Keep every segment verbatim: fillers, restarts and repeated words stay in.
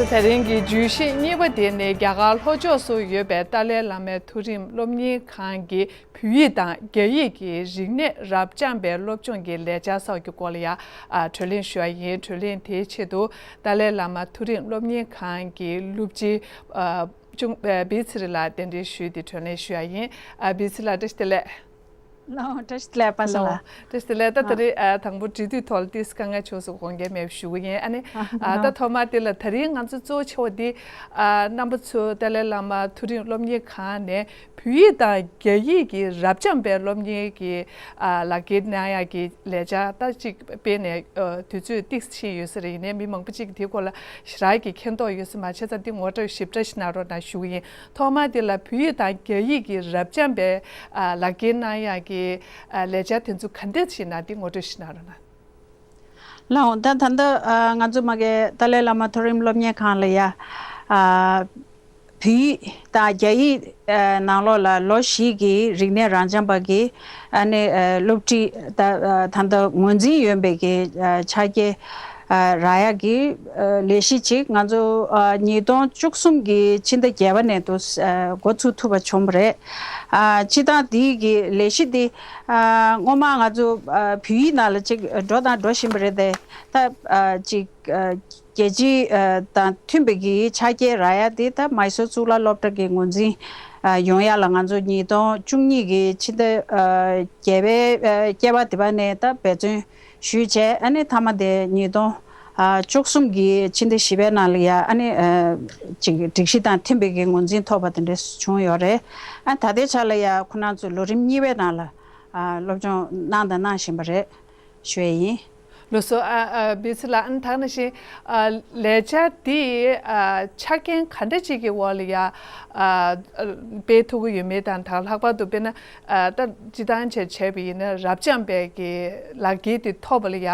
དེ་རིང་གི་བརྗོད་གཞི་གཉིས་པ་དེ་ནི་རྒྱ་གར་ལྷོ་ཕྱོགས་སུ་ཡོད་པའི་ཏཱ་ལའི་བླ་མའི་མཐོ་རིམ་སློབ་གཉེར་ཁང་གི་བོད་ཡིག་དང་རྒྱ་ཡིག་གི་རིག་གནས་རབ་འབྱམས་པའི་སློབ་སྦྱོང་གི་ལས་འཆར་སོགས་ཀྱི་སྐོར་ལ་ཡང་ཨ་གྲོས་གླེང་ཞུ་བ་ཡིན། གྲོས་གླེང་དེའི་ཆེད་དུ་ཏཱ་ལའི་བླ་མ་མཐོ་རིམ་སློབ་གཉེར་ཁང་གི་སློབ་སྤྱི་ཨ་ཅུང་ཨ་བི་ཚེ་རིང་ལགས་གདན་འདྲེན་ཞུས་ཏེ་གྲོས་གླེང་ཞུ་བ་ཡིན། ཨ་བི་ཚེ་རིང་ལགས་བཀྲ་ཤིས་བདེ་ལེགས། ལགས་འོང་། བཀྲ་ཤིས་བདེ་ལེགས་པ་སངས་ལགས། བཀྲ་ཤིས་བདེ་ལེགས། ད་ད་ཨ་རེས་ཨ་དང་པོ་འབྲི་དུས་ཐོག་ལ་ཏིས་དཀའ་ངལ་བྱུང་སོང་། དགོངས་འགལ་མེད་པ་ཞུ་གི་ཡིན། ཨ་ནི་ཨ་ད་ཐོག་མ་དེ་ལ་ད་རིང་ང་ཚོ་གཙོ་ཆེ་བ་འདི་ཨ་རྣམ་པ་ཚོ་ཏཱ་ལའི་བླ་མ་མཐོ་རིམ་སློབ་གཉེར་ཁང་ནས་བོད་ཡིག་དང་རྒྱ་ཡིག་གི་རབ་འབྱམས་པའི་སློབ་གཉེར་གྱི་ཨ་ལག་འཁྱེར་གནང་ཡག་གི་ལས་འཆར་ད་ཅིག་སྤེལ་ནས་ཨ་དུས་ཚོད་ཏིག་ཕྱིན་ཡོད་ས་རེད། ཡིན་ནའི་མི་མང་པོ་ཅིག་གིས་དེའི་སྐོར་ལ་ཞེ་དྲག་གི་མཁྱེན་རྟོགས་ཡོད་ས་མ་བྱས་ཙང་འདི་ངོ་སྤྲོད་ཞིབ་ཕྲ་ཞིག་གནང་རོགས་གནང་ཞུ་གི་ཡིན། ཐོག་མ་དེ་ལ་བོད་ཡིག་དང་རྒྱ་ཡིག་གི་རབ་འབྱམས་པའི་ཨ་ལག་འཁྱེར་གནང་ཡག་གི་ཨ་ལས་འཆར་དེ་ཚོ་ག་འདྲས་ཞིག་ན་འདི་ངོ་སྤྲོད་ཞིག་གནང་རོགས་གནང་། ལགས་འོང་། ད་ད་ལྟ་ཨ་ང་ཚོ་མ་གི་ཏཱ་ལའི་བླ་མ་མཐོ་རིམ་སློབ་གཉེར་ཁང་ལ་ཡ་ཨ་བོད་ཡིག་དང་རྒྱ་ཡིག་ཨ་ནང་ལོགས་ལ་ལོ་བཞི་གི་རིག་གནས་རབ་འབྱམས་པ་གི་ཨ་ནི་ཨ་སློབ་ཁྲིད་ད་ཨ་ད་ལྟ་ངོས་འཛིན་ཡོད་པའི་གི་ཨ་ཕྱག་འཁྱེར་ཨ་རག་ཡག་གི་ཨ་ལས་གཞི་ཅིག་ང་ཚོ་ཨ་ཉིས་སྟོང་བཅུ་གསུམ་གི་ཕྱི་ཟླ་བརྒྱད་པ་ནས་དུ་ཨ་འགོ་ཚུགས་ཐུབ་པ་བྱུང་བ་རེད། ཨ་སྤྱིར་བཏང་འདི་གི་ལས་གཞི་འདི་ཨ་སྔོན་མ་ང་ཚོ་ཨ་བོད་ཡིག་ནང་ལ་ཅིག་འགྲོ་དང་འགྲོ་བཞིན་པ་རེད་དེ། ད་ཨ་ཅིག་ཨ་རྒྱལ་སྤྱི་ཨ་དང་མཐུན་པའི་གི་ཕྱག་འཁྱེར་རག་ཡག་འདི་ད་མའི་སོར་གཙུག་ལག་སློབ་གྲྭ་གི་ངོས་འཛིན་ཨ་ཡོང་ཡག་ལ་ང་ཚོ་ཉིས་སྟོང་བཅུ་གཉིས་གི་ཕྱི་ཟླ་ཨ་བརྒྱད་པའི་ཨ་བརྒྱད་པ་དེ་པ་ནས་ད་འབད་བརྩོན་ཞུས་བྱས། ཨ་ནི་མཐའ་མ་དེ་ཉིས་སྟོང་ཨ་བཅུ་གསུམ་གི་ཕྱི་ཟླ་བཞི་པའི་ནང་ལ་ཡ་ཨ་ནི་ཨ་ཅིག་སྒྲིག་གཞི་དང་མཐུན་པའི་གི་ངོས་འཛིན་ཐོབ་པ་དེ་འདྲ་བྱུང་ཡོད་རེད། ཨ་ད་ལྟའི་ཆ་ལ་ཡ་ཁོ་རང་ཚོ་ལོ་རིམ་གཉིས་པའི་ནང་ལ་ཨ་སློབ་སྦྱོང་གནང་དང་གནང་བཞིན་པ་རེད་ཞུ་ཡས་ཡིན། ལགས་སོ། ཨ་ཨ་བི་ཚེ་ལགས། ཨ་ནི་ད་ག་ནང་བཞིན་ཨ་ལས་འཆར་འདི་ཨ་ཆ་རྐྱེན་ག་འདྲ་ཅིག་གི་འོག་ལ་ཡ་ཨ་སྤེལ་ཐུབ་ཀྱི་ཡོད་མེད་དང་། ད་ལྷག་པར་དུ་དཔེར་ན་ཨ་ད་སྤྱིར་བཏང་བྱས་བྱས་པ་ཡིན་ན་རབ་འབྱམས་པའི་གི་ལག་འཁྱེར་དེ་ཐོབ་པ་ལ་ཡ་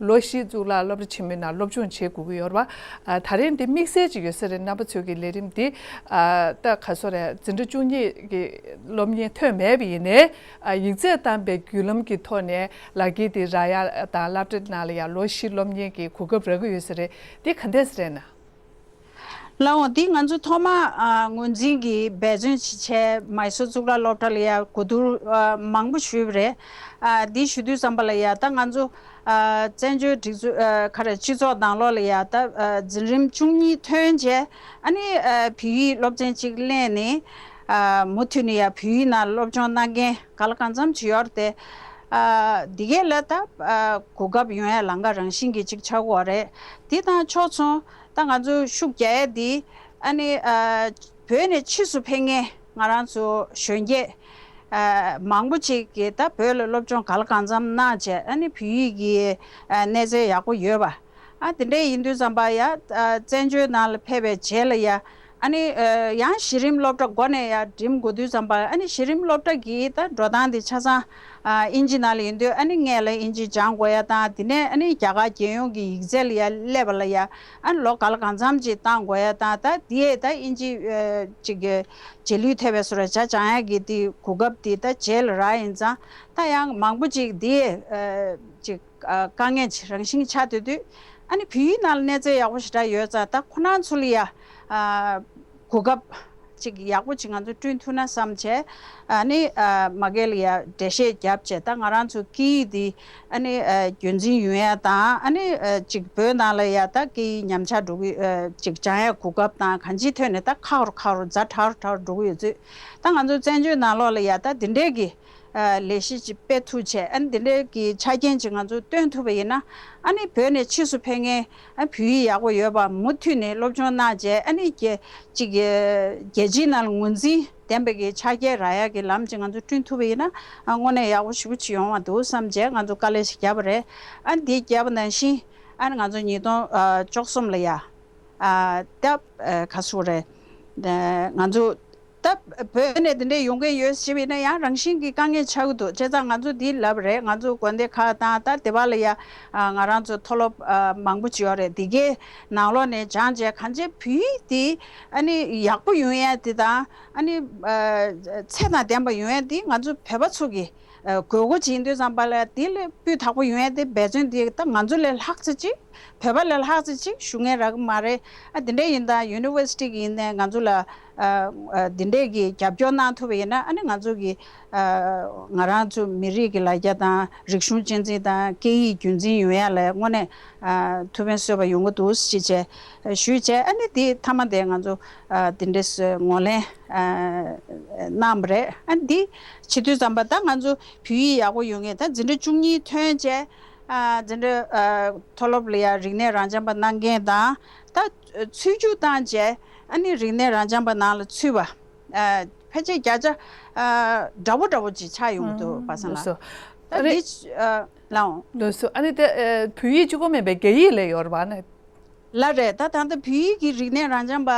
ལོ་བཞི་གཙུག་ལག་སློབ་གྲྭ་ཆེན་མོའི་ནང་སློབ་སྦྱོང་བྱེད་དགོས་ཀྱི་ཡོད་རེད་པ། ཨ་ད་རེས་འདི་དམིགས་བསལ་ཅིག་ཡོད་ས་རེད། རྣམ་པ་ཚོའི་གི་ལས་རིམ་འདི་ཨ་ད་ག་སོ་རེད། འཛིན་གྲྭ་བཅུ་གཉིས་ཀྱི་སློབ་གཉེར་ཐོན་མེད་པ་ཡིན་ནའི་ཨ་ཡིག་ཚད་བཏང་པའི་བརྒྱུད་ལམ་གྱི་ཐོག་ནས་ལག་འཁྱེར་དེ་རག་ཡ་དང་སློབ་གྲྭ་ནང་ལ་ཡ་ལོ་བཞི་སློབ་གཉེར་གྱི་གོ་སྐབས་རག་གི་ཡོད་ས་རེད། འདི་ག་འདྲས་རེད་ན། ལགས་འོང་། འདི་ང་ཚོ་ཐོག་མ་ཨ་ངོས་འཛིན་གྱི་འབད་བརྩོན་ཞིག་བྱས། མའི་སོར་གཙུག་ལག་སློབ་གྲྭ་ལ་ཡ་གོ་བསྡུར་ཨ་མང་པོ་ཞུས་པ་རེད། ཨ་འདི་ཞུ་དུས་ཙམ་པ་ལ་ཡ་ད་ང་ཚོ་ཨ་བཙན་བྱོལ་སྒྲིག་འཛུགས་ཨ་ག་རེ་སྤྱི་ཚོགས་ནང་ལོགས་ལ་ཡ་ད་ཨ་འཛིན་རིམ་བཅུ་གཉིས་ཐོན་རྗེས་ཨ་ནི་ཨ་བོད་ཡིག་སློབ་ཚན་གཅིག་གླས་ནས་ཨ་མུ་མཐུད་ནས་ཡ་བོད་ཡིག་ནང་སློབ་སྦྱོང་གནང་མཁན་ག་ལ་གང་འཚམ་ཅིག་ཡོད་རེད་དེ། ཨ་འདི་གས་ལ་ད་ཨ་གོ་སྐབས་ཡོང་ཡ་ལམ་ཁ་རང་བཞིན་གྱི་ཅིག་ཆགས་ཀྱི་ཡོད་རེད། དེ་དང་ཕྱོགས་མཚུངས་ད་ང་ཚོ་ཤུགས་རྒྱག་ཡ་འདི་ཨ་ནི་ཨ་བོད་ནས་ཕྱིས་སུ་ཕེབས་མཁན་ང་རང་ཚོ་གཞོན་སྐྱེས་ཨ་མང་པོ་ཅིག་གིས་ད་བོད་ལ་སློབ་སྦྱོང་ག་ལ་གང་འཚམ་གནང་བྱས། ཨ་ནི་བོད་ཡིག་གི་ཨ་གནས་ཚད་ཡག་པོ་ཡོད་པ། ཨ་དེ་འདྲ་ཡིན་དུས་ཙམ་པ་ཡ་ཨ་བཙན་བྱོལ་ནང་ལ་ཕེབས་པའི་རྗེས་ལ་ཡ་ཨ་ནི་ཨ་ཡང་གཞི་རིམ་སློབ་གྲྭ་འགོ་ནས་ཡ་འགྲིམ་དགོས་དུས་ཙམ་པ་ཨ་ནི་གཞི་རིམ་སློབ་གྲྭ་གི་ད་འགྲོ་སྟངས་དེ་ཆ་ཚང་ཨ་ཨིན་ཇི་ནང་ལ་ཡིན་དུས་ཨ་ནི་སྔོན་ལ་ཨིན་ཇི་སྦྱང་དགོས་ཡ་དང་། དེ་ནས་ཨ་ནི་རྒྱ་གར་རྒྱལ་ཡོངས་ཀྱི་ཡིག་ཚད་ལ་ཡ་སླེབས་པ་ལ་ཡ་ཨ་ནི་ལོ་ག་ལ་གང་འཚམ་ཅིག་བཏང་དགོས་ཡ་དང་། ད་དེ་ཡས་ད་ཨིན་ཇི་ཨ་ཅིག་གི་རྗེས་ལུས་ཐེབས་པའི་བཟོ་འདྲ་བྱ་སྦྱང་ཡ་གི་དེ་གོ་སྐབས་དེ་ད་རྗེས་ལ་རག་ཡིན་ཙང་། ད་ཡང་མང་པོ་ཅིག་དེ་ཨ་ཅིག་ཨ་དཀའ་ངལ་ཅིག་རང་བཞིན་ཆགས་སྡོད་དུས། ཨ་ནི་བོད་ཡིག་ནང་ལ་གནས་ཚད་ཡག་པོ་ཞེ་དྲག་ཡོད་ཙང་། ད་ཁོ་རང་ཚོ་ལ་ཡ་ཨ་གོ་སྐབས་ཅིག་ཡག་པོ་ཅིག་ང་ཚོ་བསྐྲུན་ཐུབ་ན་བསམ་བྱས། ཨ་ནི་ཨ་མ་གི་ལ་ཡ་འགྲེལ་བཤད་བརྒྱབ་བྱས། ད་ང་རང་ཚོ་སྐད་ཡིག་འདི་ཨ་ནི་ཨ་རྒྱུན་འཛིན་ཡོང་ཡ་དང་། ཨ་ནི་ཨ་ཅིག་བོད་ནང་ལ་ཡ་ད་སྐད་ཡིག་ཉམས་ཆག་འགྲོ་གི་ཨ་ཅིག་སྦྱང་ཡ་གོ་སྐབས་དང་གང་ཅིའི་ཐོག་ནས་ད་ཁག་རུ་ཁག་རུ་ཛ་དྲག་རུ་དྲག་རུ་འགྲོ་གི་ཡོད་ཚུལ། ད་ང་ཚོ་བཙན་བྱོལ་ནང་ལོགས་ལ་ཡ་ད་འདི་འདྲའི་གི་ཨ་ལས་གཞི་ཅིག་སྤེལ་ཐུབ་བྱས། ཨ་ནི་འདི་འདྲའི་གི་ཆ་རྐྱེན་ཅིག་ང་ཚོ་བཏོན་ཐུབ་པ་ཡིན་ན། ཨ་ནི་བོད་ནས་ཕྱིས་སུ་ཕེབས་མཁན་ཨ་བོད་ཡིག་ཡག་པོ་ཡོད་པ་མུ་མཐུད་ནས་སློབ་སྦྱོང་གནང་བྱས། ཨ་ནི་རྒྱལ་ཅིག་རྒྱལ་སྤྱིའི་ནང་ལ་ངོས་འཛིན་ལྡན་པའི་གི་ཆ་རྐྱེན་རག་ཡག་གི་ལམ་ཅིག་ང་ཚོ་བསྐྲུན་ཐུབ་པ་ཡིན་ན། ཨ་དངོས་གནས་ཡག་པོ་ཞེ་པོ་ཅིག་ཡོང་བ་འདུག་བསམ་བྱས་ང་ཚོ་དཀའ་ལས་ཤིག་བརྒྱབ་པ་རེད། ཨ་ནི་འདི་བརྒྱབ་པ་ནང་བཞིན་ཨ་ནི་ང་ཚོ་ཉིས་སྟོང་ཨ་བཅུ་གསུམ་ལ་ཡ་ཨ་ད་ཨ་ག་ཟེར་དགོས་རེད། ཨ་ང་ཚོ་ད་བོད་ནས་དེ་འདྲས་ཡོང་མཁན་ཡོད་ཞེས་པ་ཡིན་ན་ཡང་རང་བཞིན་གྱི་དཀའ་ངལ་ཆགས་ཀྱི་འདུག་བྱས་ཙང་ང་ཚོ་འདི་ལབ་རེད། ང་ཚོ་དགོན་སྡེ་ཁག་དང་ད་དེ་བ་ལ་ཡ་ཨ་ང་རང་ཚོ་མཐོ་སློབ་ཨ་མང་པོ་ཅིག་ཡོད་རེད། དེ་གའི་ནང་ལོགས་ནས་སྦྱངས་བྱས་གང་ཅི་བོད་ཡིག་དེ་ཨ་ནི་ཡག་པོ་ཡོང་ཡ་དེ་དང་། ཨ་ནི་ཨ་ཚད་དང་ལྡན་པ་ཡོང་ཡ་དེ་ང་ཚོ་བོད་པ་ཚོ་གི་ཨ་དགོས་མཁོ་ཅིག་ཡིན་དུས་ཙམ་པ་ལ། དེ་ལས་སྤུས་དག་པོ་ཡོང་ཡ་དེ་འབད་བརྩོན་དེ་ད་ང་ཚོ་ལས་ལྷག་ཙམ་ཅིག་ བོད་པ་ལས་ལྷག་ཙམ་ཅིག་ཞུ་མཁན་རག་གི་མ་རེད། ཨ་དེ་འདྲ་ཡིན་ད་ཡུ་ནི་ཝར་སི་ཊི་གི་ཡིན་ནའི་ང་ཚོ་ལ་ཨ་ཨ་དེ་འདྲས་ཀྱི་རྒྱབ་སྐྱོར་གནང་ཐུབ་པ་ཡིན་ན། ཨ་ནི་ང་ཚོ་གི་ཨ་ང་རང་ཚོ་མི་རིགས་ཀྱི་ལ་རྒྱ་དང་རིག་གཞུང་གཅེས་འཛིན་དང་སྐད་ཡིག་རྒྱུན་འཛིན་ཡོང་ཡ་ལ་དངོས་གནས་ཨ་ཐུགས་ཕན་གསོས་པ་ཡོང་གི་འདུག་ཅེས་བྱས་ཞུས་བྱས། ཨ་ནི་དེ་མཐའ་མ་དེ་ང་ཚོ་ཨ་དེ་འདྲས་ངོས་ལེན་ཨ་གནང་བ་རེད། ཨ་འདི་བྱེད་དུས་ཙམ་པ་ད་ང་ཚོ་བོད་ཡིག་ཡག་པོ་ཡོད་མཁན་ད་འཛིན་གྲྭ་བཅུ་གཉིས་ཐོན་བྱས། ཨ་འཛིན་གྲྭ་ཨ་མཐོ་སློབ་ལ་ཡང་རིག་གནས་རང་སྦྱངས་པ་གནང་མཁན་དང་། ད་ཚུད་རྒྱུ་བཏང་བྱས་ཨ་ནི་རིག་གནས་རང་སྦྱངས་པ་ནང་ལ་ཚུད་པ་ཨ་ཕལ་ཆེར་བརྒྱ་ཆ་ཨ་འདྲ་པོ་འདྲ་པོ་ཅིག་ཆགས་ཡོང་གི་འདུག་ཨ་པ་སངས་ལགས། ལགས་སོ། ད་ཨ་རེ། འདི་ཨ་ལའོ། ལགས་སོ། ཨ་ནི་དེ་ཨ་བོད་ཡིག་གཅིག་པོ་མིན་པའི་རྒྱ་ཡིག་ལ་ཡོད་རེད་པ་ནི། ལགས་རེད། ད་ད་ལྟ་བོད་ཡིག་གི་རིག་གནས་རང་སྦྱངས་པ་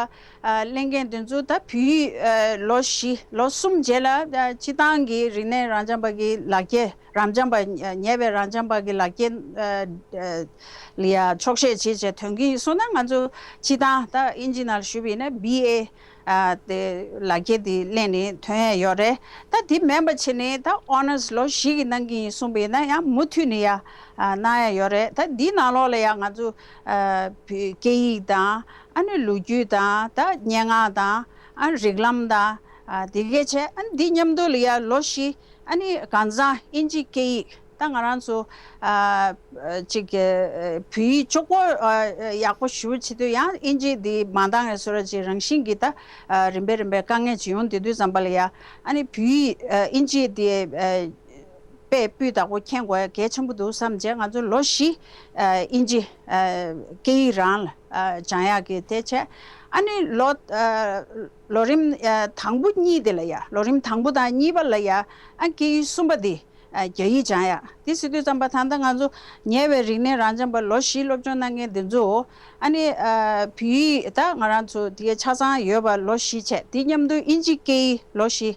ཨ་ལེན་མཁན་དེ་ཚོ་ད་བོད་ཡིག་ཨ་ལོ་བཞི་ལོ་གསུམ་རྗེས་ལ་ཨ་སྤྱི་བཏང་གི་རིག་གནས་རང་སྦྱངས་པ་གི་ལག་འཁྱེར། རང་སྦྱངས་པ་ཉེ་བའི་རང་སྦྱངས་པ་གི་ལག་འཁྱེར་ཨ་ཨ་ལ་ཡ་ཆོག་ཤེས་བྱེད་བྱས་ཐོན་གྱི་ཡིན་སོང་ན། ང་ཚོ་སྤྱི་བཏང་ད་ཨིན་ཇི་ནང་ལ་ཞུས་པ་ཡིན་ན་བི་ཨེ་ཨ་དེ་ལག་འཁྱེར་དེ་ལེན་ནས་ཐོན་ཡ་ཡོད་རེད། ད་དེ་མིན་པ་བྱས་ནས་ད་ཨོ་ནར་སི་ལོ་བཞི་གི་གནང་གི་ཡིན་གསུངས་པ་ཡིན་ན་ཡང་མུ་མཐུད་ནས་ཡ་ཨ་གནང་ཡ་ཡོད་རེད། ད་འདིའི་ནང་ལོགས་ལ་ཡང་ང་ཚོ་ཨ་བོད་སྐད་ཡིག་དང་ཨ་ནི་ལོ་རྒྱུས་དང་ད་སྙན་ངག་དང་ཨ་རིགས་ལམ་དང་ཨ་དེ་གས་བྱས། ཨ་ནི་འདི་མཉམ་དུ་ལ་ཡ་ལོ་བཞི་ཨ་ནི་གང་ཟག་ཨིན་ཇི་སྐད་ཡིག་ད་ང་རང་ཚོ་ཨ་ཅིག་བོད་ཡིག་གཅིག་པོ་ཡག་པོ་ཞུ་བྱེད་དུས་ཡང་ཨིན་ཇི་འདི་མ་འདང་ངེས་བཟོ་འདྲ་ཅིག་རང་བཞིན་གྱིས་ད་རིམ་པས་རིམ་པས་དཀའ་ངལ་ཅིག་ཡོང་བསྡད་དུས་ཙམ་པ་ལ་ཡ། ཨ་ནི་བོད་ཡིག་ཨིན་ཇི་འདི་དཔེ་སྤུས་དག་པོ་མཁྱེན་དགོས་ཡ་གལ་ཆེན་པོ་འདུག་བསམ་བྱས། ང་ཚོ་ལོ་བཞི་ཨིན་ཇི་སྐད་ཡིག་རང་ལ་སྦྱང་ཡག་གི་དེ་བྱས། ཨ་ནི་ལོ་ལོ་རིམ་དང་པོ་གཉིས་དེ་ལ་ཡ། ལོ་རིམ་དང་པོ་དང་གཉིས་པ་ལ་ཡ་ཨ་སྐད་ཡིག་གསུམ་པ་འདི་རྒྱ་ཡིག་སྦྱང་ཡ། དེ་ཟེར་དུས་ཙམ་པ་ད་ལྟ་ང་ཚོ་ཉེ་བའི་རིག་གནས་རང་སྦྱངས་པ་ལོ་བཞི་སློབ་སྦྱོང་གནང་མཁན་དེ་ཚོ་ཨ་ནི་བོད་ཡིག་ད་ང་རང་ཚོ་དེ་ཆ་ཚང་ཡོད་པ་ལོ་བཞི་བྱས། དེ་མཉམ་དུ་ཨིན་ཇི་སྐད་ཡིག་ལོ་བཞི་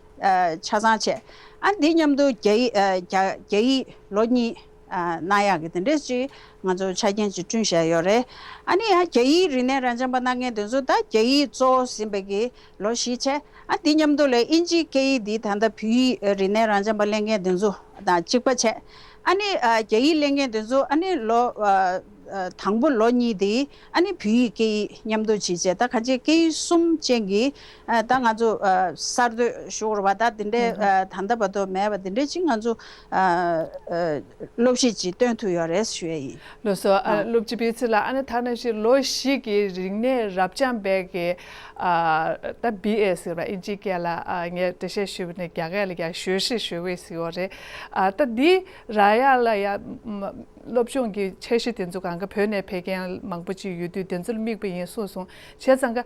ཆ་ཚང་བྱས། ཨ་དེ་མཉམ་དུ་རྒྱ་ཡིག་རྒྱ་རྒྱ་ཡིག་ལོ་གཉིས་གནང་ཡག་གི་དེ་འདྲས་ཅིག་ང་ཚོ་ཆ་རྐྱེན་ཅིག་བསྐྲུན་བཞག་ཡོད་རེད། ཨ་ནི་ཡང་རྒྱ་ཡིག་རིག་གནས་རང་སྦྱངས་པ་གནང་མཁན་དེ་ཚོ་ད་རྒྱ་ཡིག་གཙོ་བོ་ཟིན་པའི་གི་ལོ་བཞི་བྱས། ཨ་དེ་མཉམ་དུ་ལ་ཨིན་ཇིའི་སྐད་ཡིག་འདི་ད་ལྟ་བོད་ཡིག་རིག་གནས་རང་སྦྱངས་པ་ལེན་མཁན་དེ་ཚོ་དང་གཅིག་པ་བྱས། ཨ་ནི་ཨ་རྒྱ་ཡིག་ལེན་མཁན་དེ་ཚོ་ཨ་ནི་ལོ་ཨ་ཨ་དང་པོ་ལོ་གཉིས་དེ་ཨ་ནི་བོད་ཡིག་སྐད་ཡིག་མཉམ་དུ་བྱས་བྱས། ད་ག་ཅིག་སྐད་ཡིག་གསུམ་ཅན་གྱི་ཨ་ད་ང་ཚོ་ཨ་གསར་གཏོད་ཞུ་དགོས་རེད་པ། ད་དེ་འདྲའི་ཨ་ད་ལྟ་བར་དུ་མེད་པ་དེ་འདྲའི་ཅིག་ང་ཚོ་ཨ་ཨ་སློབ་གཞི་ཅིག་སྟོན་ཐུབ་ཡོད་རེད་ཞུ་ཡ་ཡིན། ལགས་སོ། ཨ་ཨ་སློབ་སྤྱི་ཕུན་ཚོགས་ལགས། ཨ་ནི་ཐ་ན་ཞིག་ལོ་བཞི་གི་རིག་གནས་རབ་སྦྱངས་པའི་གི་ཨ་ད་བི་ཨེ་ཟེར་བ་ཨིན་ཇིའི་སྐད་ལ་ཨ་ངས་འགྲེལ་བཤད་ཞུས་པ་ནས་རྒྱ་སྐད་ལ་ཡང་ཞོལ་ཞིག་ཞུ་བའི་ཟེར་བ་རེད། ཨ་ད་འདི་རག་ཡག་ལ་ཡང་སློབ་སྦྱོང་གི་འཆར་གཞི་དེ་ཚོ་གང་ག་བོད་ནས་ཕེབས་མཁན་མང་པོ་ཅིག་ཡོད་དུས་དེ་ཚོ་ལ་དམིགས་པ་ཡིན་གསུངས་སོང་། བྱས་ཙང་ག་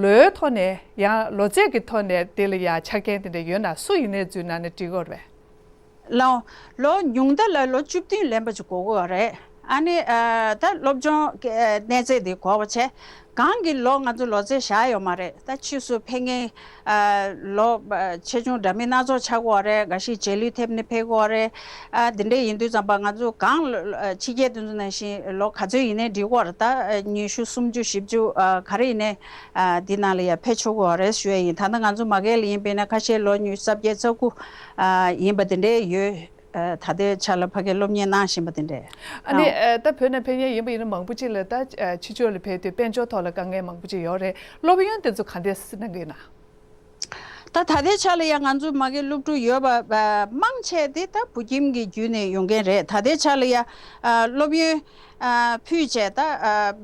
ལོའི་ཐོག་ནས་ཡང་ལོ་ཚད་ཀྱི་ཐོག་ནས་དེ་ལ་ཡང་ཆ་རྐྱེན་དེ་འདྲ་ཡོད་ན་སུ་ཡིན་ནའི་འཛུལ་གནང་ན་འགྲིག་གི་རེད་པས། ལོ་ལོ་ཉུང་མཐའ་ལ་ལོ་བཅུ་བདུན་ལོན་པ་ཅིག་དགོས་ཀྱི་ཡོད་རེད། ཨ་ནི་ཨ་ད་སློབ་སྦྱོང་གི་ཨ་གནས་ཚད་དེ་དགོས་པ་བྱས། གང་གི་ལོ་ང་ཚོ་ལོ་ཚད་བཞག་ཡོད་མ་རེད། ད་ཕྱིས་སུ་ཕེབས་མཁན་ཨ་ལོ་ཨ་ཆེ་ཆུང་འདྲ་མིན་སྣ་ཚོགས་ཆགས་ཀྱི་ཡོད་རེད། འགའ་ཞིག་རྗེས་ལུས་ཐེབས་ནས་ཕེབས་ཀྱི་ཡོད་རེད། ཨ་དེ་འདྲ་ཡིན་དུས་ཙམ་པ་ང་ཚོ་གང་ལོ་ཨ་ཕྱི་རྒྱལ་དེ་ཚོ་ནང་བཞིན་ལོ་ག་ཚོད་ཡིན་ནའི་འགྲིག་གི་ཡོད་རེད། ད་ཨ་ཉི་ཤུ་སུམ་ཅུ་བཞི་བཅུ་ཨ་ག་རེ་ཡིན་ནའི་ཨ་འདི་ནང་ལ་ཡ་ཕེབས་ཆོག་གི་ཡོད་རེད་ཞུ་ཡ་ཡིན། ད་ལྟ་ང་ཚོ་མ་གི་ལ་ཡིན་པས་ན་ཁ་ཤས་ལོ་ཉི་ཤུ་རྩ་བརྒྱད་རྩ་དགུ་ཨ་ཡིན་པ་དེ་འདྲས་ཡོད། ཨ་ད་ལྟའི་ཆ་ལ་ཕ་གིར་སློབ་གཉེར་གནང་བཞིན་པ་དེ་འདྲས། ཨ་ནི་ཨ་ད་བོད་ནས་ཕེབས་མཁན་ཡིན་པ་ཡིན་ན་མང་པོ་ཅིག་ལ་ད་ཨ་ཕྱི་ཕྱོགས་ལ་ཕེབས་དུས་དཔལ་འབྱོར་ཐོག་ལ་དཀའ་ངལ་མང་པོ་ཅིག་ཡོད་རེད། སློབ་ཡོན་དེ་ཚོ་ག་འདྲས་གནང་གི་ཡིན་ན། ད་ད་ལྟའི་ཆ་ལ་ཡ་ང་ཚོ་མ་གི་སློབ་ཕྲུག་ཡོད་པ་ཨ་མང་ཆེ་དེ་ད་བོད་ཁྱིམ་གྱི་བརྒྱུད་ནས་ཡོང་མཁན་རེད། ད་ལྟའི་ཆ་ལ་ཡ་ཨ་སློབ་ཡོན་ཨ་ཕུལ་བྱས་ད་ཨ་ཨ་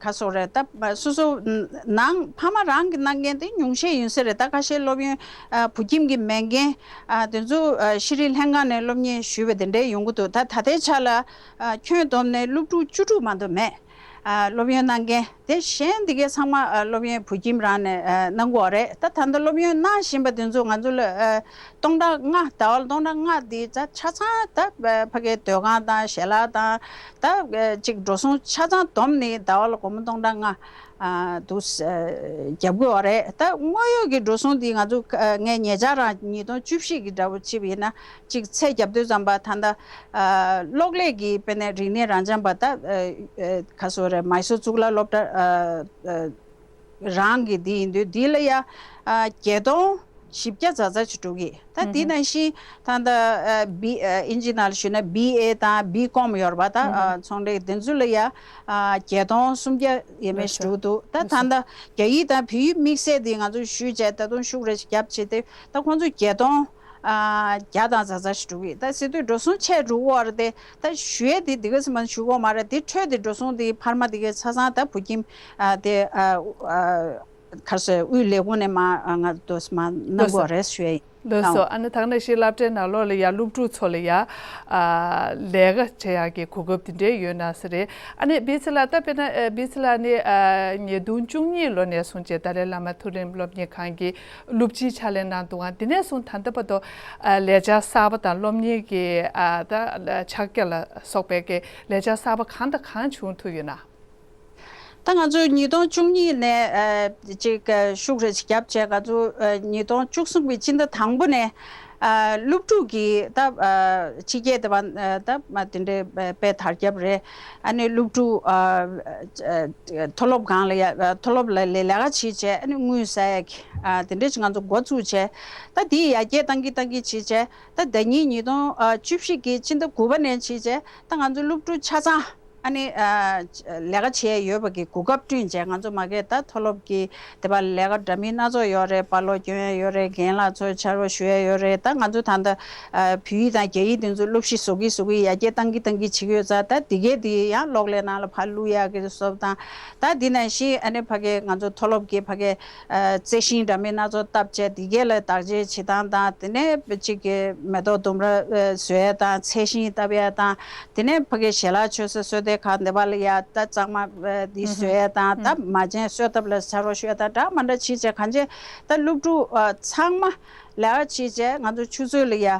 ག་སོགས་རེད། ད་སོ་སོ་ནང་ཕ་མ་རང་གིས་གནང་མཁན་དེ་ཉུང་ཤས་ཡིན་ས་རེད། ད་ཁ་ཤས་སློབ་ཡོན་ཨ་བོད་ཁྱིམ་གྱི་མེད་མཁན་ཨ་དེ་ཚོ་ཨ་ཤེས་རིག་ལྷན་ཁང་ནས་སློབ་གཉེར་ཞུས་པ་དེ་འདྲས་ཡོང་གི་འདུག་ད་ད་ལྟའི་ཆ་ལ་ཨ་ཁྱོན་བསྡོམས་ནས་སློབ་ཕྲུག་བཅུ་དྲུག་མ་གཏོགས་མེད། ཨ་སློབ་ཡོན་གནང་མཁན་དེ་གཞན་འདི་གའི་ཚང་མ་ཨ་སློབ་ཡོན་བོད་ཁྱིམ་རང་ནས་ཨ་གནང་གི་ཡོད་རེད། ད་ད་ལྟ་སློབ་ཡོན་གནང་བཞིན་པ་དེ་ཚོ་ང་ཚོ་ལ་ཨ་སྟོང་ཕྲག་ལྔ་ཟླ་བ་ལ་སྟོང་ཕྲག་ལྔ་འདི་ད་ཆ་ཚང་ད་ཕ་གིའི་སྡོད་ཁང་དང་ཞལ་ལག་དང་ད་ཅིག་འགྲོ་སོང་ཆ་ཚང་བསྡོམས་ནས་ཟླ་བ་ལ་སྒོར་མོ་སྟོང་ཕྲག་ལྔ་ཨ་འདུག་ཨ་རྒྱབ་ཀྱི་ཡོད་རེད། ད་དངོས་ཡོད་ཀྱི་འགྲོ་སོང་འདི་ང་ཚོ་ཨ་ངས་ཉེ་ཆར་རང་ཉིས་སྟོང་བཅུ་བཞི་གི་འདྲ་པོ་བྱས་པ་ཡིན་ན་ཅིག་ཚད་བརྒྱབ་དུས་ཙམ་པ་ད་ལྟ་ཨ་གློག་ཀླད་ཀྱི་དཔེར་ན་རིག་གནས་རང་སྦྱངས་པ་ད་ཨ་ཨ་ག་སོགས་རེད། མའི་སོར་གཙུག་ལག་སློབ་གྲྭ་ཨ་ཨ་རང་གི་འདི་ཡིན་དུས་འདི་ལ་ཡ་ཨ་བརྒྱད་སྟོང་ བཞི་བརྒྱ་ཙམ་ཙམ་ཞིག་འགྲོ་གི། ད་དེ་ནང་བཞིན་ད་ལྟ་ཨ་བི་ཨ་ཨིན་ཇི་ནང་ལ་ཞུས་ན་བི་ཨེ་དང་བི་ཀོམ་ཡོད་རེད་པ། ད་ཨ་ཚོང་འབྲེལ་དེ་ཚོ་ལ་ཡ་ཨ་བརྒྱད་སྟོང་སུམ་བརྒྱ་ཡས་མས་ཞིག་འགྲོ་གི་འདུག། ད་ད་ལྟ་རྒྱ་ཡིག་དང་བོད་ཡིག་དམིགས་བསལ་དེ་ང་ཚོ་ཞུས་བྱས་ད་དུང་ཤུགས་རེ་ཞིག་བརྒྱབ་བྱས་ཏེ་ད་ཁོང་ཚོ་བརྒྱད་སྟོང་ཨ་བརྒྱ་དང་ཙམ་ཙམ་ཞིག་འགྲོ་གི། ད་ཟེར་དུས་འགྲོ་སོང་ཆེ་འགྲོ་གི་ཡོད་རེད་དེ། ད་ཞུ་ཡས་དེ་དེ་ག་ཙམ་མ་ཞུ་གི་ཡོད་མ་རེད། དེ་འཕྲོས་དེ་འགྲོ་སོང་དེ་འཕར་མ་དེ་གའི་ཆ་ཚང་ད་བོད་ཁྱིམ་ཨ་དེ་ཨ་ཨ། ག་རེ་ཟེར། དབུས་ལས་ཁུངས་ནས་མར་ང་ཚོ་མར་གནང་དགོས་རེད་ཞུ་ཡ་ཡིན། ལགས་སོ། ཨ་ནི་ད་ག་ནང་བཞིན་སློབ་གྲྭའི་ནང་ལོགས་ལ་ཡ་སློབ་ཕྲུག་ཚོ་ལ་ཡ་ཨ་ལས་ཀ་བྱེད་ཡག་གི་གོ་སྐབས་དེ་འདྲའི་ཡོད་ན་ས་རེད། ཨ་ནི་བི་ཚི་ལགས། ད་དཔེར་ན་ཨ་བི་ཚི་ལགས་ནི་ཨ་ཉིས་སྟོང་བཅུ་གཉིས་ལོ་ནས་བཟུང་བྱས་ཏཱ་ལའི་བླ་མ་མཐོ་རིམ་སློབ་གཉེར་ཁང་གི་སློབ་སྤྱིའི་ཕྱག་ལས་གནང་འདུག་ག། དེ་ནས་བཟུང་ད་ལྟ་བར་དུ་ཨ་ལས་འཆར་གསར་པ་དང་སློབ་གཉེར་གྱི་ཨ་ད་ཕྱག་རྒྱ་ལ་སོགས་པའི་གི་ལས་འཆར་གསར་པ་གང་དང་གང་བྱུང་ཐུབ་ཡོད་ན། ད་ང་ཚོ་ཉིས་སྟོང་བཅུ་གཉིས་ནས་ཨ་ཅིག་ཨ་ཤུགས་རེ་ཞིག་བརྒྱབ་བྱས། ང་ཚོ་ཨ་ཉིས་སྟོང་བཅུ་གསུམ་གྱི་སྤྱི་ཟླ་དང་པོ་ནས་ཨ་སློབ་ཕྲུག་གི་ད་ཨ་ཕྱི་རྒྱལ་དེ་བ་ཨ་ད་མ་དེ་འདྲའི་དཔེ་དར་ཁྱབ་རེད། ཨ་ནི་སློབ་ཕྲུག་ཨ་ཨ་མཐོ་སློབ་སྒང་ལ་ཡ་ཨ་མཐོ་སློབ་ལ་ལས་ལས་ཀ་བྱེད་བྱས། ཨ་ནི་དངུལ་ཟ་ཡ་གི་ཨ་དེ་འདྲ་ཞིག་ང་ཚོ་འགོ་བཙུགས་བྱས། ད་དེ་ཡར་རྒྱས་བཏང་གི་བཏང་གི་བྱེད་བྱས། ད་ཟླ་ཉིན་ཉིས་སྟོང་ཨ་བཅུ་བཞི་གི་སྤྱི་ཟླ་དགུ་པ་ནས་བྱེད་བྱས། ད་ང་ཚོ་སློབ་ཕྲུག་ཆ་ཚང་ཨ་ནི་ཨ་ལས་ཀ་བྱེད་ཡ་ཡོད་པ་གི་གོ་སྐབས་བསྐྲུན་བྱས། ང་ཚོ་མ་གི་ད་མཐོ་སློབ་ཀྱི་དེ་བ་ལས་ཀ་འདྲ་མིན་སྣ་ཚོགས་ཡོད་རེད། པར་སློག་སྐྱོན་ཡ་ཡོད་རེད། རྒན་ལགས་ཚོ་ཕྱག་རོགས་ཞུ་ཡ་ཡོད་རེད། ད་ང་ཚོ་ད་ལྟ་ཨ་བོད་ཡིག་དང་རྒྱ་ཡིག་དེ་ཚོ་སློབ་གཞི་བཟོ་གི་བཟོ་གི་ཡར་རྒྱས་བཏང་གི་བཏང་གི་བྱེད་ཀྱི་ཡོད་ཙང་། ད་དེ་གས་དེ་ཡང་གློག་ཀླད་ནང་ལ་ཕར་བླུག་ཡ་གི་སོབ་དང་། ད་དེ་ནང་བཞིན་ཨ་ནི་ཕ་གི་ང་ཚོ་མཐོ་སློབ་ཀྱི་ཕ་གི་ཨ་རྩི་ཤིང་འདྲ་མིན་སྣ་ཚོགས་བཏབ་བྱས། དེ་གས་ལ་བདག་གཅེས་བྱེད་སྟངས་དང་། དེ་ནས་གཅིག་གི་མེ་ཏོག་ལྡུམ་ར་ཨ་བཟོ་ཡ་དང་། ཚལ་ཤིང་བཏབ་ཡ་དང་། དེ་ནས་ཕ་གི་ཞལ་ལག་མཆོད་ས་གསོལ་ཐད་ཁང་དེ་བ་ལ་ཡ་ད་གཙང་མ་ཨ་འདི་བཟོ་ཡ་དང་། ད་མ་བྱན་གསོལ་ཐབ་ལ་ཕྱག་རོགས་ཞུ་ཡ་དང་། འདྲ་མ་འདྲ་བྱེད་བྱས་གང་བྱས་ད་སློབ་ཕྲུག་ཨ་ཚང་མ་ལས་ཀ་བྱེད་བྱས། ང་ཚོ་ཆུ་ཚོད་ལ་ཡ་ཨ་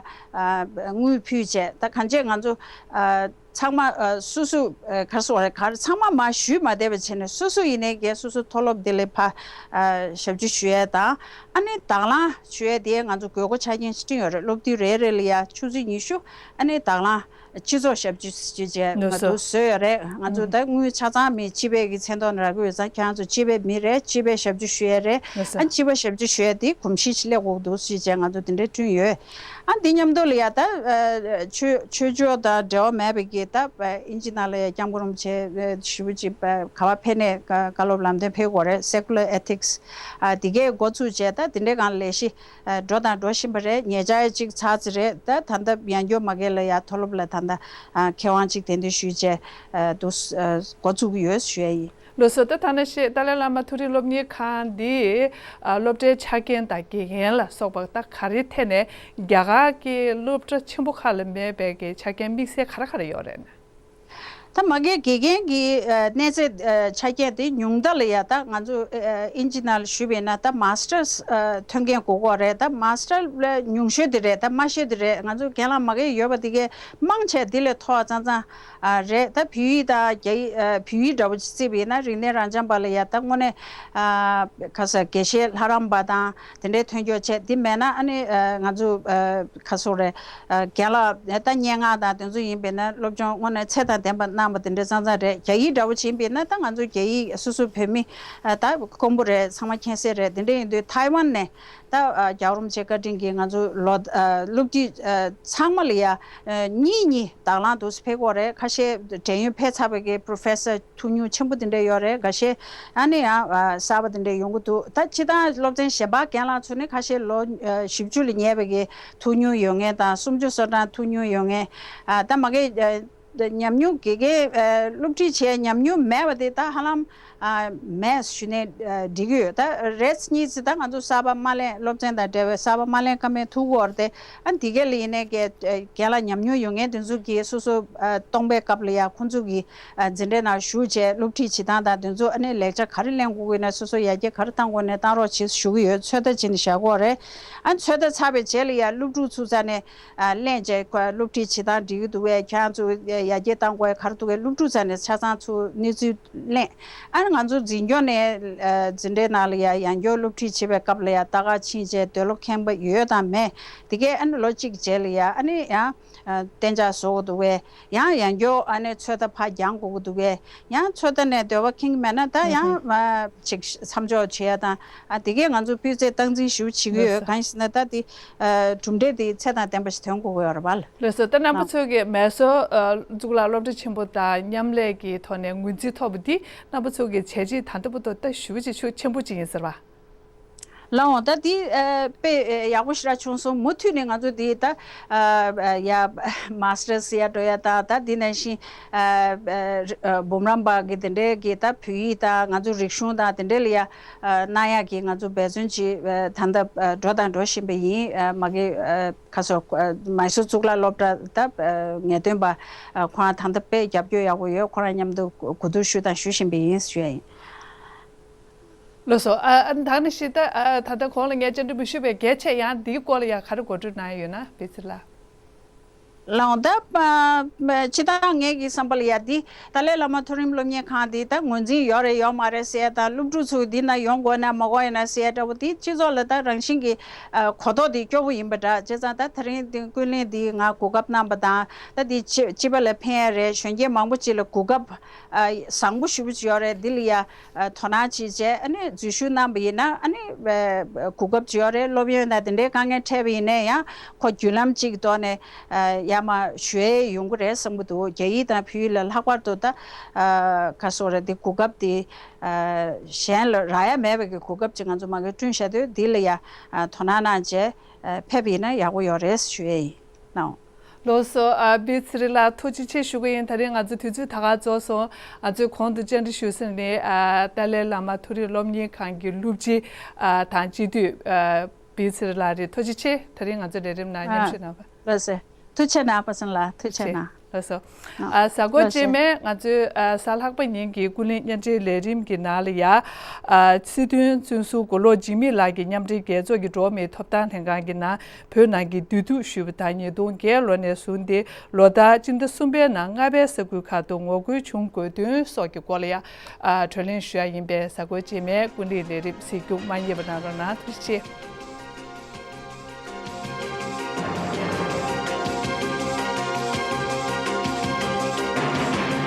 དངུལ་ཕུལ་བྱས། ད་གང་བྱས་ང་ཚོ་ཨ་ཚང་མ་ཨ་སོ་སོ་ཨ་ག་རེ་ཟེར་དགོས་རེད། ག་རེ་ཚང་མ་མར་ཞུས་མ་བསྡད་པ་བྱས་ནས། སོ་སོ་ཡིན་ནའི་གས་སོ་སོ་མཐོ་སློབ་དེ་ལ་ཕར་ཨ་ཞབས་ཞུ་ཞུ་ཡས་དང་། ཨ་ནི་དང་བླངས་ཞུ་ཡས་དེ་ང་ཚོ་དགོས་མཁོ་ཆ་རྐྱེན་ཞིག་བསྐྲུན་ཡོད་རེད། སློབ་དུས་རེ་རེ་ལ་ཡ་ཆུ་ཚོད་ཉི་ཤུ། ཨ་ནི་དང་བླངས་སྤྱི་ཚོགས་ཞབས་ཞུ་ཞུ་བྱས་ང་ཚོ་བཟོས་ཡོད་རེད། ང་ཚོ་ད་དངུལ་ཆ་ཚང་མི་སྤྱི་པའི་གི་མཚན་ཐོག་ནས་རག་གི་ཡོད་ཙང་། ཁྱེད་རང་ཚོ་སྤྱི་པའི་མི་རེད། སྤྱི་པའི་ཞབས་ཞུ་ཞུ་ཡས་རེད། ཨ་སྤྱི་པ་ཞབས་ཞུ་ཞུ་ཡས་དེ་གོམས་གཤིས་ཞིག་སླེབས་དགོས་འདུག་ཞུས་བྱས་ང་ཚོ་དེ་འདྲའི་བསྐྲུན་ཡོད། ཨ་འདི་མཉམ་དུ་ལ་ཡ་ད་ཨ་ཆོས་ཆོས་ཕྱོགས་དང་འབྲེལ་བ་མེད་པའི་གི་ད་ཨ་ཨིན་ཇི་ནང་ལ་ཡ་སྐྱབས་མགོན་རིན་པོ་ཆེ་ཨ་ཞེ་པོ་ཅིག་ཨ་ག་བ་ཕེབས་ནས་བཀའ་སློབ་ལམ་སྟོན་ཕེབས་དགོས་རེད། Secular Ethics ཨ་དེ་གའི་འགོ་ཚུགས་བྱས། ད་དེ་འདྲའི་སྒང་ལས་གཞི་ཨ་འགྲོ་དང་འགྲོ་བཞིན་པ་རེད། ཉེ་ཆར་ཅིག་ཚར་ཚར་རེད། ད་ད་ལྟ་ཡང་བསྐྱར་མ་གི་ལ་ཡ་མཐོ་སློབ་ལ་ད་ལྟ་ཨ་མཁས་དབང་ཅིག་གདན་འདྲེན་ཞུས་བྱས་ཨ་འདུག་ཨ་འགོ་ཚུགས་ཀྱི་ཡོད་ཞུ་ཡ་ཡིན། ལགས་སོ། ད་ཐ་ན་ཤེས་ཏཱ་ལའི་བླ་མ་མཐོ་རིམ་སློབ་གཉེར་ཁང་འདི་ཨ་སློབ་གྲྭའི་ཆ་རྐྱེན་དང་དགེ་རྒན་ལ་སོགས་པ་ད་ག་རེའི་ཐད་ནས་རྒྱ་གར་གྱི་སློབ་གྲྭ་ཆེན་པོ་ཁག་ལ་མེད་པའི་གི་ཆ་རྐྱེན་དམིགས་བསལ་ག་རེ་ག་རེ་ཡོད་རེད་ན། ད་མ་གི་དགེ་རྒན་གྱི་ཨ་གནས་ཚད་ཨ་ཆ་རྐྱེན་དེ་ཉུང་མཐའ་ལ་ཡ་ད་ང་ཚོ་ཨ་ཨིན་ཇི་ནང་ལ་ཞུས་པ་ཡིན་ན་ད་མཱ་སི་ཊར་ཨ་ཐོན་མཁན་དགོས་ཀྱི་ཡོད་རེད། ད་མཱ་སི་ཊར་ལ་ཉུང་ཤོས་དེ་རེད། ད་དམའ་ཤོས་དེ་རེད། ང་ཚོ་རྒན་ལགས་མ་གི་ཡོད་པ་དེ་གའི་མང་ཆེ་དེ་ལས་མཐོ་བ་ཙང་ཙང་ཨ་རེད། ད་བོད་ཡིག་དང་རྒྱ་ཡིག་ཨ་བོད་ཡིག་འདྲ་པོ་ཅིག་བརྩིས་པ་ཡིན་ན་རིག་གནས་རང་སྦྱངས་པ་ལ་ཡ་ད་དངོས་གནས་ཨ་ག་ས་དགེ་བཤེས་ལྷ་རམས་པ་དང་དེ་འདྲའི་ཐོན་སྐྱོད་བྱས། དེ་མེད་ན་ཨ་ནི་ཨ་ང་ཚོ་ཨ་ག་སོགས་རེད། ཨ་རྒན་ལགས་ད་སྙན་ངག་དང་དེ་ཚོ་ཡིན་པས་ན་སློབ་སྦྱོང་དངོས་གནས་ཚད་དང་ལྡན་པ་གནང་བ་དེ་འདྲ་ཙང་ཙང་རེད། རྒྱ་ཡིག་འདྲ་པོ་ཅིག་ཡིན་པས་ན་ད་ང་ཚོ་རྒྱ་ཡིག་སོ་སོ་བོད་མི་ཨ་ད་དཀོན་པོ་རེད། ཚང་མ་མཁྱེན་གསལ་རེད། དེ་འདྲ་ཡིན་དུས་ཐའེ་ཝན་ནས་ད་ཨ་རྒྱལ་བ་རིན་པོ་ཆེའི་བཀའ་དྲིན་གྱིས་ང་ཚོ་ལོ་ཨ་སློབ་དུས་ཨ་ཚང་མ་ལ་ཡ་ཨ་གཉིས་གཉིས་དང་བླངས་འདུག་སེ་ཕེབས་ཀྱི་ཡོད་རེད། ཁ་ཤས་བགྲེས་ཡོལ་ཕེབས་ཚར་བའི་གི་པོ་རོ་ཕེ་སར་ཐུགས་མྱུར་ཆེན་པོ་དེ་འདྲ་ཡོད་རེད། འགའ་ཤས་ཨ་ནི་ཡང་ཨ་གསར་པ་དེ་འདྲ་ཡོང་གི་འདུག། ད་སྤྱིར་བཏང་སློབ་ཚན་གཞན་པ་རྒན་ལགས་ཚོ་ནི་ཁ་ཤས་ལོ་ཨ་བཞི་བཅུ་ལ་ཉེ་བའི་གི་ཐུགས་མྱུར་ཡོད་མཁན་དང་། སུམ་ཅུ་སོ་གྲངས་ཐུགས་མྱུར་ཡོད་མཁན། ཨ་ད་མ་གི་ཨ་ཉམས་མྱོང་དགེ་རྒན་ཨ་སློབ་ཁྲིད་བྱས་ཉམས་མྱོང་མེད་པ་དེ་ད་ཧ་ལམ་ཨ་མེད་ཞུས་ནས་ཨ་འགྲིག་གི་ཡོད། ད་རེས་གཉིས་ཙམ་ད་ང་ཚོ་གསར་པ་མ་ལེན། སློབ་ཚན་དང་འབྲེལ་བའི་གསར་པ་མ་ལེན་ཀ་མེད་ཐུག་གི་ཡོད་རེད་དེ། ཨ་འདི་ག་ལ་ཡིན་ནའི་གི་ཨ་རྒན་ལགས་ཉམས་མྱོང་ཡོད་མཁན་དེ་ཚོ་གིས་སོ་སོ་ཨ་སྟོང་པའི་སྐབས་ལ་ཡ་ཁོང་ཚོ་གི་ཨ་འཛིན་གྲྭའི་ནང་ཞུགས་བྱས་སློབ་ཁྲིད་བྱེད་སྟངས་དང་དེ་ཚོ། ཨ་ནི་ལེགས་ཆ་ག་རེ་ལེན་དགོས་ཀྱི་ན་སོ་སོ་ཡར་རྒྱས་ག་རེ་གཏང་དགོས་ན་གཏང་རོགས་བྱེད་ཞུ་གི་ཡོད། ཚོད་ལྟ་བྱེད་ནས་བཞག་གི་ཡོད་རེད། ཨ་ཚོད་ལྟ་ཚར་བའི་རྗེས་ལ་ཡ་སློབ་ཕྲུག་ཚོ་རྩ་ནས་ཨ་གླེང་བྱས་སློབ་ཁྲིད་བྱེད་སྟངས་འགྲིག་གི་འདུག་བས། ཁྱེད་རང་ཚོ་ཨ་ ཡར་རྒྱས་བཏང་དགོས་ག་རེ་འདུག་གས་སློབ་ཕྲུག་རྩ་ནས་ཆ་ཚང་ཚུར་གནས་ཚུལ་གླེང་། ཨ་ནི་ང་ཚོ་འཛིན་སྐྱོང་ནས་ཨ་འཛིན་གྲྭའི་ནང་ལ་ཡ་ཡང་སྐྱོར་སློབ་ཁྲིད་བྱེད་པའི་སྐབས་ལ་ཡ་ལྟ་ག་ཕྱིན་བྱས་འདོད་བློ་ཁེངས་པ་ཡོད་དང་མེད་དེ་གས་ཨ་ནི་ལོ་གཅིག་རྗེས་ལ་ཡ་ཨ་ནི་ཡང་གཏན་འཇགས་བཟོ་དགོས་འདུག་གས། ཡང་ཡང་སྐྱོར་ཨ་ནི་ཚོད་ལྟ་ཕར་རྒྱག་དགོས་ཀྱི་འདུག་གས། ཡང་ཚོད་ལྟ་ནས་འདོད་པ་ཁེངས་མེད་ན་ད་ཡང་ཅིག་མཚམས་འཇོག་བྱེད་ཡ་དང་། ཨ་དེ་གས་ང་ཚོ་སྤུས་ཚད་སྟངས་འཛིན་ཞུ་བྱེད་ཀྱི་ཡོད། གང་ཡིན་ཟེར་ན་ད་དེ་གྲུབ་འབྲས་དེ་ཚད་དང་ལྡན་པ་ཞིག་ཐོན་དགོས་ཀྱི་ཡོད་རེད་པ། ལགས་སོ། ད་རྣམ་པ་ཚོ་གིས་མེ་སོར་གཙུག་ལག་སློབ་གྲྭ་ཆེན་པོ་དང་མཉམ་ལས་ཀྱི་ཐོག་ནས་ངོས་འཛིན་ཐོབ་པ་འདི་རྣམ་པ་ཚོ་གི་བྱས་རྗེས་ད་ལྟ་བར་དུ་ད་ཞེ་པོ་ཅིག་ཤུགས་ཆེན་པོ་ཅིག་ཡིན་ཟེར་བ། ལགས་འོང་། ད་འདི་ཨ་དཔེ་ཨ་ཡག་པོ་ཞེ་དྲག་བྱུང་སོང་། མུ་མཐུད་ནས་ང་ཚོ་འདི་ད་ཨ་ཡ་མཱ་སི་ཊར་ཟེར་ཡ་འགྲོ་ཡ་དང་ད་འདི་ནང་བཞིན་ཨ་ཨ་འབུམ་རམས་པ་གི་དེ་འདྲའི་གི་ད་བོད་ཡིག་དང་ང་ཚོ་རིག་གཞུང་དང་དེ་འདྲའི་ལ་ཡ་ཨ་གནང་ཡ་གི་ང་ཚོ་འབད་བརྩོན་ཅིག་ཨ་ད་ལྟ་ཨ་འགྲོ་དང་འགྲོ་བཞིན་པ་ཡིན། ཨ་མ་གི་ཨ་ཁ་སོ་ཨ་མེ་སོར་གཙུག་ལག་སློབ་གྲྭ་ད་ཨ་ངེས་སྟོན་པ་ཨ་ཁོ་རང་ད་ལྟ་དཔེ་རྒྱབ་སྐྱོར་ཡག་པོ་ཡོད། ཁོ་རང་མཉམ་དུ་གོ་བསྡུར་ཞུས་དང་ཞུ་བཞིན་པ་ཡིན་ཞུ་ཡ་ཡིན། ལགས་སོ། ཨ་ཨ་ད་ནི་ཞིག་ད་ཨ་ད་ལྟ་གོང་ལ་ངས་བཅར་འདྲི་མི་ཞུས་པའི་གལ་ཆེ་ཡང་འདིའི་སྐོར་ལ་ཡང་ག་རེ་གོ་སྒྲིག་གནང་ཡོད་ན་བི་ཚེ་ལགས། ལགས་འོང་། ད་ཨ་སྤྱིར་བཏང་ངེད་ཀྱི་བསམ་པ་ལ་ཡ་འདི་ཏཱ་ལའི་བླ་མ་མཐོ་རིམ་སློབ་གཉེར་ཁང་འདི་ད་ངོས་འཛིན་ཡོད་རེད་ཡོད་མ་རེད་ཟེར་ཡ་དང་སློབ་ཕྲུག་ཚོ་འདི་ན་ཡོང་དགོས་ན་མ་དགོས་ཡ་ན་ཟེར་ཡ་འདྲ་བོ་འདི་སྤྱི་ཚོགས་ལ་ད་རང་བཞིན་གྱི་ཨ་གོ་རྟོགས་འདི་སྐྱོ་བོ་ཡིན་པ་འདྲ། བྱས་ཙང་ད་དེ་རིང་འདི་ཀུན་གླེང་འདི་ང་གོ་སྐབས་གནང་པ་དང་ད་འདི་སྤྱི་སྤྱི་པ་ལ་ཕན་ཡ་རེད། གཞོན་སྐྱེས་མང་པོ་ཅིག་ལ་གོ་སྐབས་ཨ་བཟང་པོ་ཞེ་པོ་ཅིག་ཡོད་རེད། འདི་ལ་ཡ་ཨ་དོ་སྣང་བྱེད་བྱས་ཨ་ནི་འཛུལ་ཞུགས་གནང་པ་ཡིན་ན་ཨ་ནི་ཨ་གོ་སྐབས་ཅིག་ཡོད་རེད། སློབ་ཡོན་དང་དེ་འདྲའི་དཀའ་ངལ་འཕྲད་པ་ཡིན་ན་ཡང་ཁོ་བརྒྱུད་ལམ་གཅིག་གི་ཐོག་ནས་ཨ་ཡར་མར་ཞུ་ཡས་ཡོང་གི་རེད་བསམ་གྱི་འདུག་རྒྱ་ཡིག་དང་བོད་ཡིག་ལ་ལྷག་པར་དུ་ད་ཨ་ག་སོ་རེད། འདི་གོ་སྐབས་དེ་ཨ་གཞན་ལ་རག་ཡ་མེད་པའི་གི་གོ་སྐབས་ཅིག་ང་ཚོ་མ་གི་བསྐྲུན་བཞག་དུས་འདི་ལ་ཡ་ཨ་དོ་སྣང་གནང་བྱས་ཨ་ཕེབས་པ་ཡིན་ན་ཡག་པོ་ཡོད་རེད་ཞུ་ཡས་ཡིན། ལགས་སོ། ཨ་བི་ཚེ་རིང་ལགས་ཐུགས་རྗེ་ཆེ་ཞུ་གི་ཡིན། ད་རིང་ང་ཚོ་དུས་ཚོད་ད་ག་རྫོགས་སོང་། ང་ཚོས་གོང་དུ་བཅར་འདྲི་ཞུས་ཟིན་ནི་ཨ་ཏཱ་ལའི་བླ་མ་མཐོ་རིམ་སློབ་གཉེར་ཁང་གི་སློབ་སྤྱི་ཨ་དང་སྤྱི་འཐུས་ཨ་བི་ཚེ་རིང་ལགས་རེད། ཐུགས་རྗེ་ཆེ། ད་རིང་ང་ཚོ་ལས་རིམ་ནང་མཉམ་ཞུགས་གནང་བ། ལགས་སོ། ཐུགས་རྗེ་གནང་པ་སངས་ལགས། ཐུགས་རྗེ་གནང་། ལགས་སོ། ཨ་གཟའ་འཁོར་རྗེས་མའི་ང་ཚོའི་ཨ་གཟའ་ལྷག་པ་ཉིན་གྱི་ཀུན་གླེང་བརྙན་འཕྲིན་ལས་རིམ་གྱི་ནང་ལ་ཡ་ཨ་སྲིད་དོན་བཙོན་ཟུར་མགོ་ལོག་འཇིགས་མེད་ལགས་ཀྱིས་མཉམ་འབྲེལ་རྒྱལ་ཚོགས་ཀྱི་འགྲོ་བ་མིའི་ཐོབ་ཐང་ལྷན་ཁང་གི་ནང་བོད་ནང་གི་འདུས་སྡོད་ཞུས་པ་དང་ཉིས་སྟོང་བརྒྱད་ལོ་ནས་བཟུང་སྟེ་ལོ་ལྟར་སྤྱི་ཟླ་གསུམ་པའི་ནང་རྔ་བའི་ས་ཁུལ་ཁག་ཏུ་ངོ་རྒོལ་བྱུང་དགོས་དོན་སོགས་ཀྱི་སྐོར་ལ་ཡ་ཨ་གྲོས་གླེང་ཞུ་ཡ་ཡིན་པས་གཟའ་འཁོར་རྗེས་མའི་ཀུན་གླེང་ལས་རིམ་གཟིགས་རྒྱུ་མ་བསྙེལ་བ་གནང་རོགས་གནང་། ཐུགས་རྗེ་ཆེ།